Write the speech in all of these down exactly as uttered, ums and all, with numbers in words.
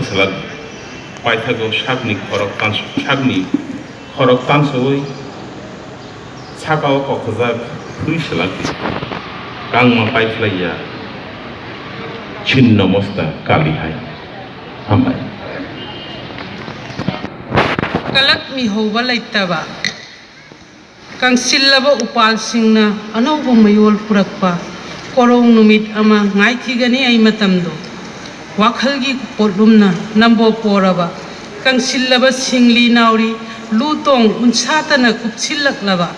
Salak paithago sakni khorok tans-, sakni khorok tansowi sakao kokhajak thwi salak kangma paiphlaiya chinno mosta kali hai. Hambai. Kalak mi houba ꯂꯩꯇꯕ꯫ ꯀꯪꯁꯤꯜꯂꯕ ꯎꯄꯥꯜꯁꯤꯡꯅ ꯑꯅꯧꯕ ꯃꯌꯣꯜ ꯄꯨꯔꯛꯄ ꯀꯣꯔꯧ ꯅꯨꯃꯤꯠ ꯑꯃ ꯉꯥꯏꯈꯤꯒꯅꯤ ꯑꯩ ꯃꯇꯝꯗꯣ꯫ ꯋꯥꯈꯜꯒꯤ ꯄꯣꯠꯂꯨꯝꯅ ꯅꯝꯕꯣ ꯄꯣꯔꯕ ꯀꯪꯁꯤꯜꯂꯕ ꯁꯤꯡꯂꯤ ꯅꯥꯎꯔꯤ ꯂꯨ ꯇꯣꯡ ꯎꯟꯁꯥꯇꯅ ꯀꯨꯞꯁꯤꯜꯂꯛꯂꯕ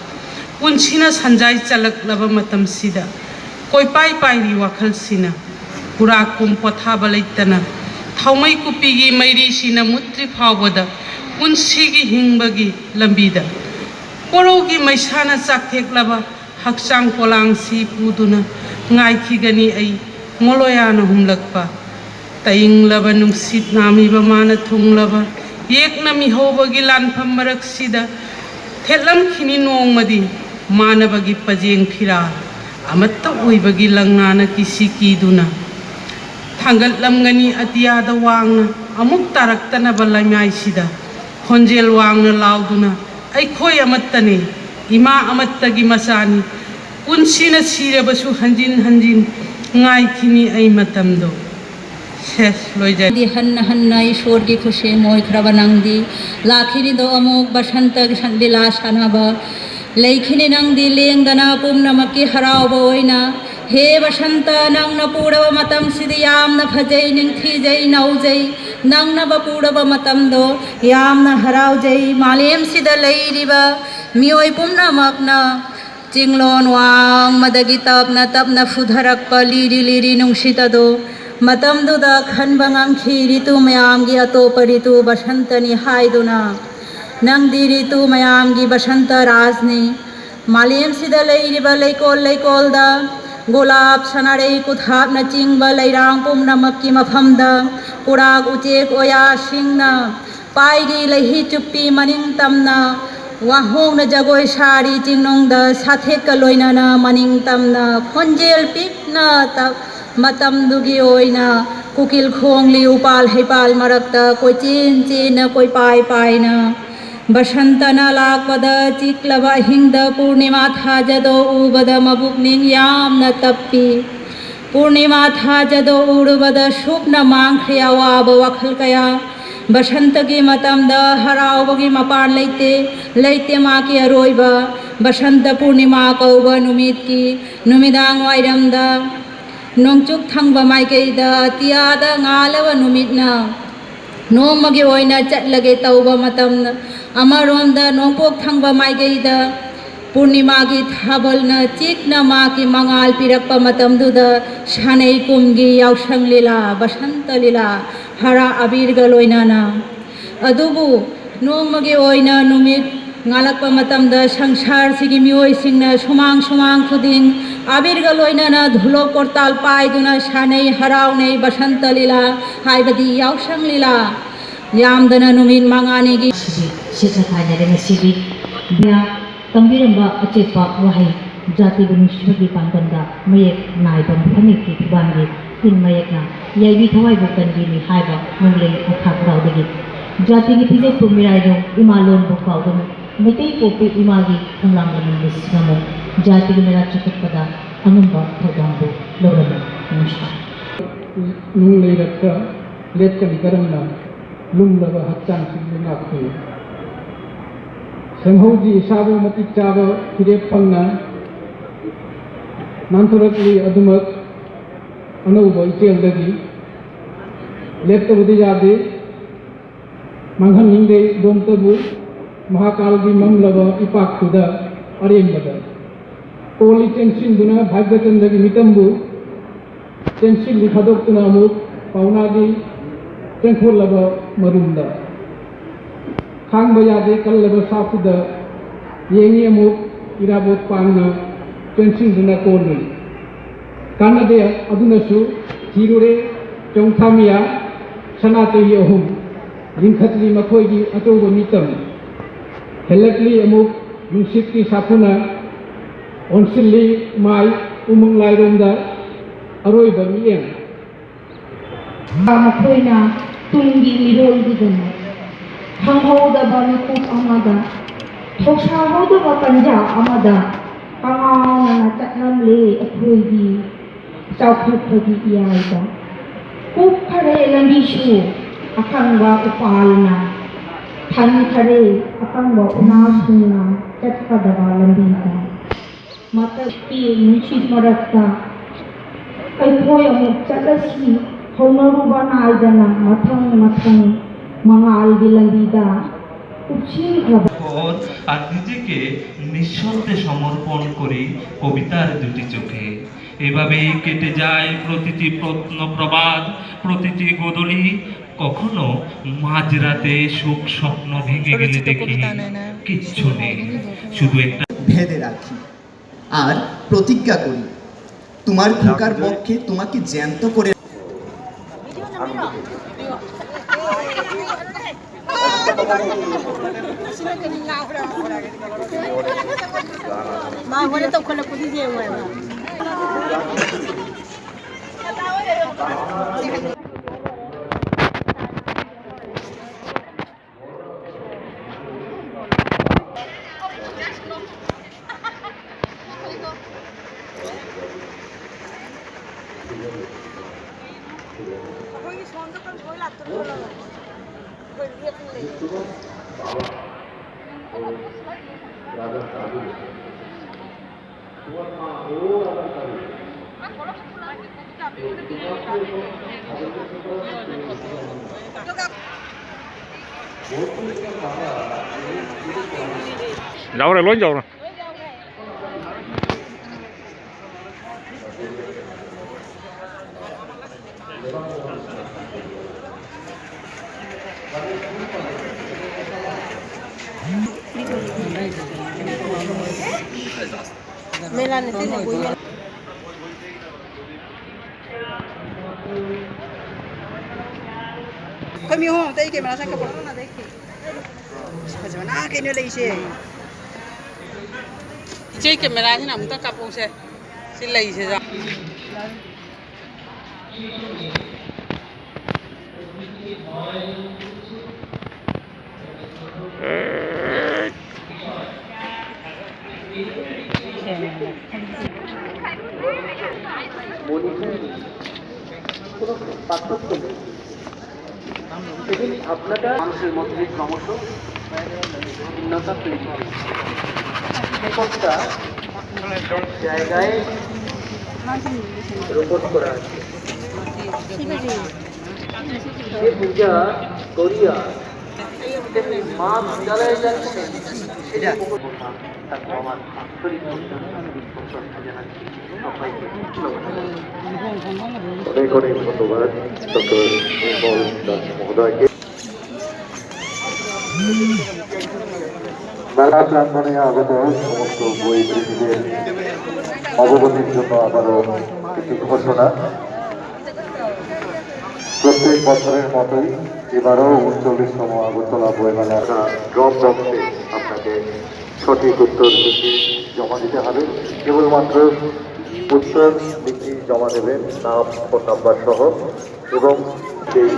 ꯄꯨꯟꯁꯤꯅ ꯁꯟꯖꯥꯏ ꯆꯜꯂꯛꯂꯕ ꯃꯇꯝꯁꯤꯗ ꯀꯣꯏꯄꯥꯏ ꯄꯥꯏꯔꯤ ꯋꯥꯈꯜꯁꯤꯅ ꯄꯨꯔꯥ ꯀꯨꯝ ꯄꯣꯊꯥꯕ ꯂꯩꯇꯅ ꯊꯥꯎꯃꯩ ꯀꯨꯞꯄꯤꯒꯤ ꯃꯩꯔꯤꯁꯤꯅ ꯃꯨꯠꯇ꯭ꯔꯤ ꯐꯥꯎꯕꯗ ꯄꯨꯟꯁꯤꯒꯤ ꯍꯤꯡꯕꯒꯤ ꯂꯝꯕꯤꯗ ꯀꯣꯔꯧꯒꯤ ꯃꯩꯁꯥꯅ ꯆꯥꯛꯊꯦꯛꯂꯕ ꯍꯛꯆꯥꯡ ꯄꯣꯂꯥꯡꯁꯤ ꯄꯨꯗꯨꯅ ꯉꯥꯏꯈꯤꯒꯅꯤ ꯑꯩ ꯃꯣꯂꯣꯌꯥꯅ ꯍꯨꯝꯂꯛꯄ ꯇꯌꯤꯡꯂꯕ ꯅꯨꯡꯁꯤꯠ ꯅꯥꯝꯃꯤꯕ ꯃꯥꯅ ꯊꯨꯡꯂꯕ ꯌꯦꯛꯅ ꯃꯤꯍꯧꯕꯒꯤ ꯂꯥꯟꯐꯝ ꯃꯔꯛꯁꯤꯗ ꯊꯦꯠꯂꯝꯈꯤꯅꯤ ꯅꯣꯡꯃꯗꯤ ꯃꯥꯟꯅꯕꯒꯤ ꯄꯖꯦꯡ ꯐꯤꯔꯥꯜ ꯑꯃꯠꯇ ꯑꯣꯏꯕꯒꯤ ꯂꯪꯅꯥꯅ ꯀꯤꯁꯤ ꯀꯤꯗꯨꯅ ꯊꯥꯡꯒꯠꯂꯝꯒꯅꯤ ꯑꯇꯤꯌꯥꯗ ꯋꯥꯡꯅ ꯑꯃꯨꯛ ꯇꯥꯔꯛꯇꯅꯕ ꯂꯩꯃꯥꯏꯁꯤꯗ ꯈꯣꯟꯖꯦꯜ ꯋꯥꯡꯅ ꯂꯥꯎꯗꯨꯅ ꯑꯩꯈꯣꯏ ꯑꯃꯠꯇꯅꯤ, ꯏꯃꯥ ꯑꯃꯠꯇꯒꯤ ꯃꯆꯥꯅꯤ꯫ ꯄꯨꯟꯁꯤꯅ ꯁꯤꯔꯕꯁꯨ ꯍꯟꯖꯤꯟ ꯍꯟꯖꯤꯟ ꯉꯥꯏꯈꯤꯅꯤ ꯑꯩ ꯃꯇꯝꯗꯣ꯫ ꯁꯦꯁ, ꯂꯣꯏꯖꯔꯦ꯫ ꯗꯤ ꯍꯟꯅ ꯍꯟꯅ ꯏꯁꯣꯔꯒꯤ ꯈꯨꯠꯁꯦꯝ ꯑꯣꯏꯈ꯭ꯔꯕ ꯅꯪꯗꯤ ꯂꯥꯛꯈꯤꯅꯤꯗꯣ ꯑꯃꯨꯛ ꯕꯁꯟꯇꯒꯤ ꯁꯟꯕꯤꯂꯥ ꯁꯥꯟꯅꯕ꯫ ꯂꯩꯈꯤꯅꯤ ꯅꯪꯗꯤ ꯂꯦꯡꯗꯅ ꯄꯨꯝꯅꯃꯛꯀꯤ ꯍꯔꯥꯎꯕ ꯑꯣꯏꯅ꯫ ꯍꯦ ꯕꯁꯟꯇ, ꯅꯪꯅ ꯄꯨꯔꯕ ꯃꯇꯝꯁꯤꯗꯤ ꯌꯥꯝꯅ ꯐꯖꯩ, ꯅꯤꯡꯊꯤꯖꯩ, ꯅꯧꯖꯩ꯫ ꯅꯪꯅꯕ ꯄꯨꯔꯕ ꯃꯇꯝꯗꯣ ꯌꯥꯝꯅ ꯍꯔꯥꯎꯖꯩ꯫ ꯃꯥꯂꯦꯝꯁꯤꯗ ꯂꯩꯔꯤꯕ ꯃꯤꯑꯣꯏ ꯄꯨꯝꯅꯃꯛꯅ ꯆꯤꯡꯂꯣꯟ ꯋꯥꯡꯃꯗꯒꯤ ꯇꯞꯅ ꯇꯞꯅ ꯐꯨꯊꯔꯛꯄ ꯂꯤꯔꯤ ꯂꯤꯔꯤ ꯅꯨꯡꯁꯤꯠ ꯑꯗꯣ ꯃꯇꯝꯗꯨꯗ ꯈꯟꯕ ꯉꯝꯈꯤ꯫ ꯔꯤꯇꯨ ꯃꯌꯥꯝꯒꯤ ꯑꯇꯣꯞꯄ ꯔꯤꯇꯨ ꯕꯁꯟꯇꯅꯤ ꯍꯥꯏꯗꯨꯅ꯫ ꯅꯪꯗꯤ ꯔꯤꯇꯨ ꯃꯌꯥꯝꯒꯤ ꯕꯁꯟꯇ ꯔꯥꯖꯅꯤ꯫ ꯃꯥꯂꯦꯝꯁꯤꯗ ꯂꯩꯔꯤꯕ ꯂꯩꯀꯣꯜ ꯂꯩꯀꯣꯜꯗ ꯒꯣꯂꯥꯞ, ꯁꯅꯥꯔꯩ, ꯀꯨꯊꯥꯞꯅꯆꯤꯡꯕ ꯂꯩꯔꯥꯡ ꯄꯨꯝꯅꯃꯛꯀꯤ ꯃꯐꯝꯗ ꯄꯨꯔꯥꯛ ꯎꯆꯦꯛ ꯑꯣꯌꯥꯁꯤꯡꯅ ꯄꯥꯏꯔꯤ ꯂꯩꯍꯤ ꯆꯨꯞꯄꯤ ꯃꯅꯤꯡ ꯇꯝꯅ ꯋꯥꯍꯣꯡꯅ ꯖꯒꯣꯏ ꯁꯥꯔꯤ ꯆꯤꯡꯅꯨꯡꯗ ꯁꯥꯊꯦꯛꯀ ꯂꯣꯏꯅꯅ ꯃꯅꯤꯡ ꯇꯝꯅ ꯈꯣꯟꯖꯦꯜ ꯄꯤꯛꯅ ꯇ-, ꯃꯇꯝꯗꯨꯒꯤ ꯑꯣꯏꯅ ꯀꯨꯀꯤꯜ ꯈꯣꯡꯂꯤ ꯎꯄꯥꯜ ꯍꯩꯄꯥꯜ ꯃꯔꯛꯇ ꯀꯣꯏꯆꯦꯟ ꯆꯦꯟꯅ ꯀꯣꯏꯄꯥꯏ ꯄꯥꯏꯅ ꯕꯁꯟꯇꯅ ꯂꯥꯛꯄꯗ ꯆꯤꯛꯂꯕ ꯑꯍꯤꯡꯗ ꯄꯨꯔꯅꯤꯃꯥ ꯊꯥꯖꯗꯣ ꯎꯕꯗ ꯃꯕꯨꯛꯅꯤꯡ ꯌꯥꯝꯅ ꯇꯞꯄꯤ꯫ ꯄꯨꯔꯅꯤꯃꯥ ꯊꯥꯖꯗꯣ ꯎꯔꯨꯕꯗ ꯁꯨꯞꯅ ꯃꯥꯡꯈ꯭ꯔꯦ ꯑꯋꯥꯕ ꯋꯥꯈꯜ ꯀꯌꯥ꯫ ꯕꯁꯟꯇꯒꯤ ꯃꯇꯝꯗ ꯍꯔꯥꯎꯕꯒꯤ ꯃꯄꯥꯟ ꯂꯩꯇꯦ, ꯂꯩꯇꯦ ꯃꯥꯒꯤ ꯑꯔꯣꯏꯕ꯫ ꯕꯁꯟꯇ ꯄꯨꯔꯅꯤꯃꯥ ꯀꯧꯕ ꯅꯨꯃꯤꯠꯀꯤ ꯅꯨꯃꯤꯗꯥꯡ ꯋꯥꯏꯔꯝꯗ ꯅꯣꯡꯆꯨꯞ ꯊꯪꯕ ꯃꯥꯏꯀꯩꯗ ꯑꯇꯤꯌꯥꯗ ꯉꯥꯜꯂꯕ ꯅꯨꯃꯤꯠꯅ ꯅꯣꯡꯃꯒꯤ ꯑꯣꯏꯅ ꯆꯠꯂꯒꯦ ꯇꯧꯕ ꯃꯇꯝꯗ, ꯑꯃꯔꯣꯝꯗ ꯅꯣꯡꯄꯣꯛ ꯊꯪꯕ ꯃꯥꯏꯀꯩꯗ ꯄꯨꯔꯅꯤꯃꯥꯒꯤ ꯊꯥꯕꯜꯅ ꯆꯤꯛꯅ ꯃꯥꯒꯤ ꯃꯉꯥꯜ ꯄꯤꯔꯛꯄ ꯃꯇꯝꯗꯨꯗ ꯁꯥꯅꯩ ꯀꯨꯝꯒꯤ ꯌꯥꯎꯁꯪ ꯂꯤꯂꯥ, ꯕꯁꯟꯇ ꯂꯤꯂꯥ, ꯍꯔꯥ ꯑꯕꯤꯔꯒ ꯂꯣꯏꯅꯅ꯫ ꯑꯗꯨꯕꯨ ꯅꯣꯡꯃꯒꯤ ꯑꯣꯏꯅ ꯅꯨꯃꯤꯠ ꯉꯥꯜꯂꯛꯄ ꯃꯇꯝꯗ ꯁꯪꯁꯥꯔꯁꯤꯒꯤ ꯃꯤꯑꯣꯏꯁꯤꯡꯅ ꯁꯨꯃꯥꯡ ꯁꯨꯃꯥꯡ ꯈꯨꯗꯤꯡ ꯑꯕꯤꯔꯒ ꯂꯣꯏꯅꯅ ꯙꯨꯂꯣꯛ ꯀꯣꯔꯇꯥꯜ ꯄꯥꯏꯗꯨꯅ ꯁꯥꯅꯩ, ꯍꯔꯥꯎꯅꯩ, ꯕꯁꯟꯇ ꯂꯤꯂꯥ ꯍꯥꯏꯕꯗꯤ ꯌꯥꯎꯁꯪ ꯂꯤꯂꯥ ꯌꯥꯝꯗꯅ ꯅꯨꯃꯤꯠ ꯃꯉꯥꯅꯤꯒꯤ꯫ ꯁꯤꯗꯤ ꯁꯦꯠꯅ ꯊꯥꯏꯅꯔꯦ ꯉꯁꯤꯗꯤ꯫ ꯕꯤꯌꯥ ꯇꯝꯕꯤꯔꯝꯕ ꯑꯆꯦꯠꯄ ꯋꯥꯍꯩ, ꯖꯥꯇꯤꯕꯨ ꯅꯨꯡꯁꯤꯕꯒꯤ ꯄꯥꯡꯒꯜꯗ ꯃꯌꯦꯛ ꯅꯥꯏꯕ ꯐꯅꯦꯛꯀꯤ ꯐꯤꯕꯥꯟꯒꯤ ꯇꯤꯟ ꯃꯌꯦꯛꯅ ꯌꯥꯏꯕꯤ ꯊꯋꯥꯏꯕꯨ ꯀꯟꯕꯤꯅꯤ ꯍꯥꯏꯕ ꯅꯣꯡꯂꯩ ꯅꯨꯡꯊꯥꯛ ꯂꯥꯎꯗꯒꯤ ꯖꯥꯇꯤꯒꯤ ꯐꯤꯖꯦꯠꯄꯨ ꯃꯤꯔꯥꯏꯅꯨ, ꯏꯃꯥ ꯂꯣꯟꯕꯨ ꯀꯥꯎꯒꯅꯨ, ꯃꯩꯇꯩ ꯄꯣꯛꯄꯤ ꯏꯃꯥꯒꯤ ꯈꯣꯡꯂꯥꯡ ꯃꯅꯤꯡꯕꯨ ꯁꯤꯡꯉꯝꯃꯨ, ꯖꯥꯇꯤꯒꯤ ꯃꯩꯔꯥ ꯆꯤꯡꯈꯠꯄꯗ ꯑꯉꯝꯕ ꯊꯧꯗꯥꯡꯕꯨ ꯂꯧꯔꯝꯃꯨ꯫ ꯅꯃꯁꯀꯥꯔ꯫ ꯅꯨꯡ ꯂꯩꯔꯛꯇ ꯂꯦꯞꯀꯅꯤ ꯀꯔꯝꯅ, ꯂꯨꯝꯂꯕ ꯍꯛꯆꯥꯡꯁꯤꯡꯕꯨ ꯉꯥꯛꯇꯨꯅ? ꯁꯦꯝꯍꯧꯗ꯭ꯔꯤ ꯏꯁꯥꯕꯨ ꯃꯇꯤꯛ ꯆꯥꯕ ꯐꯤꯔꯦꯞ ꯐꯪꯅ, ꯅꯥꯟꯊꯣꯔꯛꯂꯤ ꯑꯗꯨꯃꯛ ꯑꯅꯧꯕ ꯏꯆꯦꯜꯗꯒꯤ꯫ ꯂꯦꯞꯇꯕꯗꯤ ꯌꯥꯗꯦ, ꯃꯥꯡꯍꯟꯅꯤꯡꯗꯦ ꯏꯗꯣꯝꯇꯕꯨ, ꯃꯍꯥꯀꯥꯜꯒꯤ ꯃꯝꯂꯕ ꯏꯄꯥꯛꯇꯨꯗ ꯑꯔꯦꯝꯕꯗ꯫ ꯀꯣꯜꯂꯤ ꯆꯦꯟꯁꯤꯟꯗꯨꯅ ꯚꯥꯒ꯭ꯌꯆꯟꯗ꯭ꯔꯒꯤ ꯃꯤꯇꯝꯕꯨ, ꯆꯦꯟꯁꯤꯜꯂꯤ ꯊꯥꯗꯣꯛꯇꯨꯅ ꯑꯃꯨꯛ ꯄꯥꯎꯅꯥꯒꯤ ꯆꯦꯟꯊꯣꯛꯂꯕ ꯃꯔꯨꯝꯗ꯫ ꯈꯥꯡꯕ ꯌꯥꯗꯦ ꯀꯜꯂꯕ ꯁꯥꯐꯨꯗ, ꯌꯦꯡꯉꯤ ꯑꯃꯨꯛ ꯏꯔꯥꯕꯣꯠ ꯄꯥꯡꯅ ꯆꯦꯟꯁꯤꯟꯗꯨꯅ ꯀꯣꯜꯂꯨꯏ꯫ ꯀꯥꯟꯅꯗꯦ ꯑꯗꯨꯅꯁꯨ ꯊꯤꯔꯨꯔꯦ ꯆꯣꯡꯊꯥꯃꯤꯌꯥ ꯁꯅꯥꯇꯣꯏꯕꯤ ꯑꯍꯨꯝ, ꯂꯤꯡꯈꯠꯂꯤ ꯃꯈꯣꯏꯒꯤ ꯑꯆꯧꯕ ꯃꯤꯇꯝ꯫ ꯍꯦꯜꯂꯛꯂꯤ ꯑꯃꯨꯛ ꯅꯨꯡꯁꯤꯠꯀꯤ ꯁꯥꯐꯨꯅ, ꯑꯣꯟꯁꯤꯜꯂꯤ ꯃꯥꯏ ꯎꯃꯪ ꯂꯥꯏꯔꯣꯝꯗ ꯑꯔꯣꯏꯕ ꯃꯤꯠꯌꯦꯡ꯫ ꯃꯈꯣꯏꯅ ꯇꯨꯡꯒꯤ ꯃꯤꯔꯣꯜꯒꯤꯗꯃꯛ ꯈꯪꯍꯧꯗꯕ ꯃꯤꯀꯨꯞ ꯑꯃꯗ, ꯊꯧꯁꯥꯍꯧꯗꯕ ꯇꯟꯖꯥ ꯑꯃꯗ ꯀꯉꯥꯎꯅꯅ ꯆꯠꯂꯝꯂꯦ ꯑꯩꯈꯣꯏꯒꯤ ꯆꯥꯎꯈꯠꯄꯒꯤ ꯏꯌꯥꯏꯗ꯫ ꯀꯨꯞꯈꯔꯦ ꯂꯝꯕꯤꯁꯨ ꯑꯀꯪꯕ ꯎꯄꯥꯜꯅ, ꯊꯟꯈꯔꯦ ꯑꯀꯪꯕ ꯎꯅꯥꯁꯤꯡꯅ ꯆꯠꯀꯗꯕ ꯂꯝꯕꯤꯗ꯫ ꯃꯊꯛꯀꯤ ꯅꯨꯡꯁꯤꯠ ꯃꯔꯛꯇ ꯑꯩꯈꯣꯏ ꯑꯃꯨꯛ ꯆꯠꯂꯁꯤ, ꯍꯧꯅꯔꯨꯕ ꯅꯥꯏꯗꯅ ꯃꯊꯪ ꯃꯊꯪ ꯃꯉꯥꯜꯒꯤ ꯂꯝꯕꯤꯗ ꯀꯨꯞꯁꯤꯟꯈ꯭ꯔꯕ꯫ পর আর নিজেকে নিঃশব্দে সমর্পণ করি কবিতার দুটি চোখে। এভাবেই কেটে যায় প্রতিটি প্রত্ন প্রবাদ, প্রতিটি গোধূলি। কখনো মাঝরাতে সুখ স্বপ্ন ভেঙে গেলে দেখি কিচ্ছু নেই, শুধু একটা বেঁধে রাখি আর প্রতিজ্ঞা করি, তোমার খোকার পক্ষে তোমাকে জ্যান্ত করে। ꯃꯥ ꯍꯣꯔꯦꯟ ꯇꯧꯈꯠꯂꯛꯄꯗꯤ ꯌꯦꯡꯉꯣ ꯍꯥꯏꯕ꯫ ꯑꯩꯈꯣꯏꯒꯤ ꯁꯣꯝꯗ ꯀꯥꯡꯁꯣꯏ ꯂꯥꯛꯇ꯭ꯔꯣ? ꯑꯩꯈꯣꯏ ꯂꯦꯞꯄ ꯂꯩ꯫ ꯌꯥꯎꯔꯦ, ꯂꯣꯏ ꯌꯥꯎꯔꯦ꯫ ꯑꯩꯈꯣꯏ ꯃꯤ ꯑꯍꯨꯝ ꯑꯝꯇ ꯑꯩ ꯀꯦꯃꯦꯔꯥ ꯁꯥꯏ ꯀꯥꯞꯄꯛꯑꯣ꯫ ꯐꯖꯕꯅ ꯀꯩꯅꯣ ꯂꯩꯁꯦ꯫ ꯏꯆꯦ ꯀꯦꯃꯦꯔꯥꯁꯤꯅ ꯑꯃꯨꯛꯇ ꯀꯥꯞꯄꯛꯎꯁꯦ꯫ ꯁꯤ ꯂꯩꯁꯦ꯫ মণিপুর কোনো পার্থক্য নেই। সেদিন আপনারা মানুষের মধ্যে ক্রমশ ভিন্নতা তৈরি হয়। শিকড়টা জায়গায় রোপণ করা আছে। সে পূজা করিয়া তেমনি মা বিদ্যালয়ে যাচ্ছে, সেটা তার বাবার আন্তরিক প্রশংসা জানাচ্ছি। অনেক অনেক ধন্যবাদ ডক্টর নির্মল দাস মহোদয়কে। মেলা প্রাঙ্গণে আগত সমস্ত বই প্রেমীদের অবগতির জন্য আবারও একটি ঘোষণা। প্রত্যেক বছরের মতোই এবারও ঊনচল্লিশতম আগরতলা বইমেলা ড্রপ বক্সে আপনাকে সঠিক উত্তর লিখে জমা দিতে হবে। কেবলমাত্র উত্তর লিখে জমা দেবেন, নাম, ফোন নাম্বার সহ, এবং সেই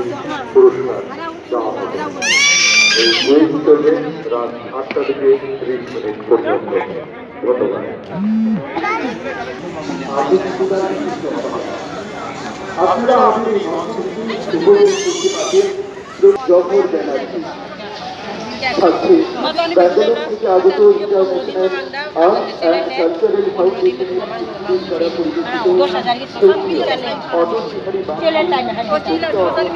পুরস্কার দেওয়া হবে। এই কুইজ চলবে রাত আটটা থেকে ত্রিশ মিনিট পর্যন্ত। ধন্যবাদ। আপনারা আমাদের এই মঞ্চে উপস্থিত আছেন জহর ব্যানার্জি, থাকছে ব্যাঙ্গালোর থেকে আগত ইন্টারন্যাশনাল আর্ট অ্যান্ড কালচারাল ফাউন্ডেশনের দ্বারা পরিবেশিত শ্রদ্ধেয় অটল বিহারী বাজপেয়ী,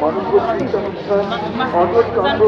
মাননীয় শিক্ষা সংস্থা, অটল চন্দ্র,